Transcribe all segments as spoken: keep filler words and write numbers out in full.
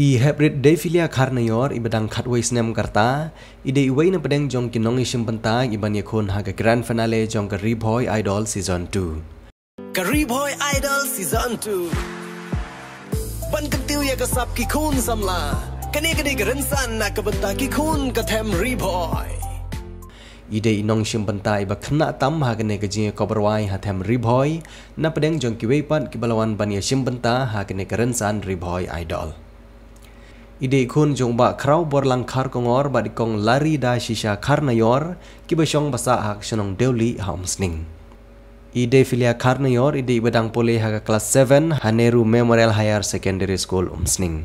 I Heprit Deifilia Kharnaior, i ba dang khatwei snem ka rta, i dei iwei na pdeng jong ki nongïashim bynta i ban ïakhun ha ka grand finale jong ka Ri Bhoi Idol Season two. Ka Ri Bhoi Idol Season two. Ban kyntiew ïa ka sap ki khun samla, kane ka dei ka rynsan na ka bynta ki khun ka them Ri Bhoi. I dei i nongshim bynta i ba khynnah tam ha kane ka jingïakop rwai ha them Ri Bhoi, na pdeng jong kiwei pat ki ba la wan ban ïashim bynta ha kane ka rynsan Ri Bhoi Idol. I dei i khun jong u Bah Khraw Borlang Kharkongor bad i Kong Larida Shisha Kharnaior, ki ba shong ba sah ha ka shnong Dewlieh ha Umsning. I Deifilia Kharnaior i dei i ba dang pule ha ka klas seven ha Nehru Memorial Higher Secondary School, Umsning.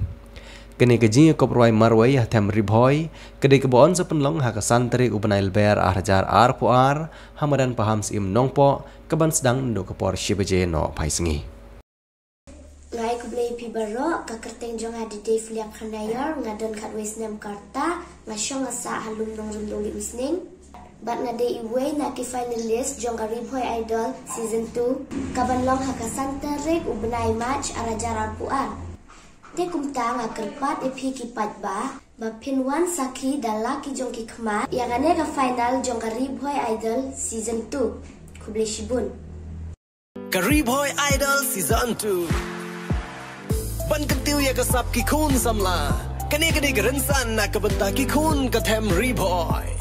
Kane ka jingïakop rwai marwei ha them Ri Bhoi ka dei ka ba yn sa pynlong ha ka san tarik u bnai Lber ar hajar arphew ar, ha madan Paham Syiem Nongpoh, ka ban sdang naduh ka por shi baje nohphai sngi. Nga ai khublei ïa phi baroh, ka kyrteng jong nga dei Deifilia Kharnaior, nga don khatwei snem ka rta, nga shong nga sah ha Lumnong Rymduli Umsning. Bad nga dei iwei na ki finalist jong ka Ri Bhoi Idol Season two, ka ban long ha ka san tarik u bnai March ar hajar arphew ar. Te kumta nga kyrpad ïa phi ki paidbah ba phin wan sakhi da la ki jong ki khmat ïa kane ka final jong ka Ri Bhoi Idol Season two. Khublei shibun. Ka Ri Bhoi Idol Season two. Ban kyntiew ïa ka sap ki khun samla, kane ka dei ka rynsan na ka bynta ki khun ka them Ri Bhoi.